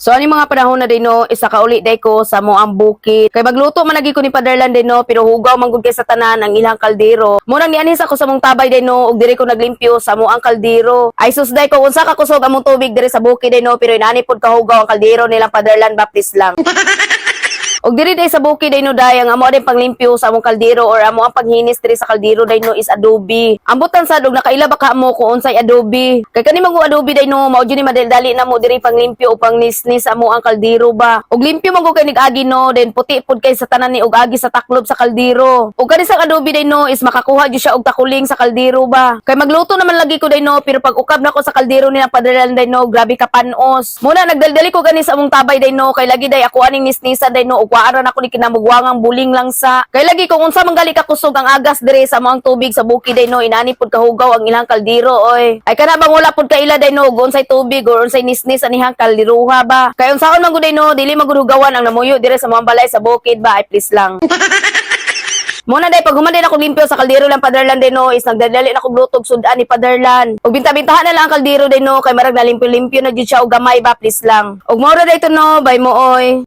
So ani mga panahon na din, no, isa ka uli day ko sa mo ang bukid. Kay magluto man lagi ko ni Paderlan din, no, pero hugaw man gud kay sa tanan ang ilang kaldero. Murang nianhis ako sa mong tabay din, no, ug diri ko naglimpyo sa mo ang kaldero. Ay sus day ko, unsa ka kusog among tubig diri sa bukid din, no, pero inani pod kahugaw ang kaldero nilang Paderlan ba, please lang. Og diri day sa bukid day, no, day, ang amo din panglimpyo sa among kaldero or amo ang panghinis diri sa kaldero day, no, is adobe. Ambutan sad og nakaila ba ka mo kung unsay adobe? Kay kani man adobe day, no, mao jud ni madali na mo diri panglimpyo o pangnisnis sa amo ang kaldero ba. Og limpyo man gud kay nig-agi, no, then puti pud kay sa tanan ni og agi sa taklob sa kaldero. Og kani sa adobe day, no, is makakuha jud siya og takuling sa kaldero ba. Kay magluto naman lagi ko day, no, pero pag ukab nako sa kaldero nila Paderlan day, no, grabe ka panos. Muna nagdaldali ko gani sa among tabay day, no, kay lagi day ako aning nisnisan day, no, ug waan ra nako ni kinamugwangang buling lang sa. Kay lagi kung unsa man gali ka kusog ang agas dire sa among tubig sa bukid day, no, inani pud kahugaw ang ilang kaldero oy. Ay kana bang wala pud kaila day, no, ug unsay tubig or unsay nisnis anihang kaldiruha ba. Kay unsaon man gud day, no, dili man gud hugawan ang namuyo dire sa mga balay sa bukid ba, ay please lang. Muna day pag human din ako limpyo sa kaldero lang Paderlan din, no, is nagdadali na kog lutog sudan ni Paderlan. Ug binta-bintahan na lang ang kaldero din, no, kay marag nalimpyo-limpyo na jud siya og gamay ba, please lang. Ug mao ra day to, no, bye mo oy.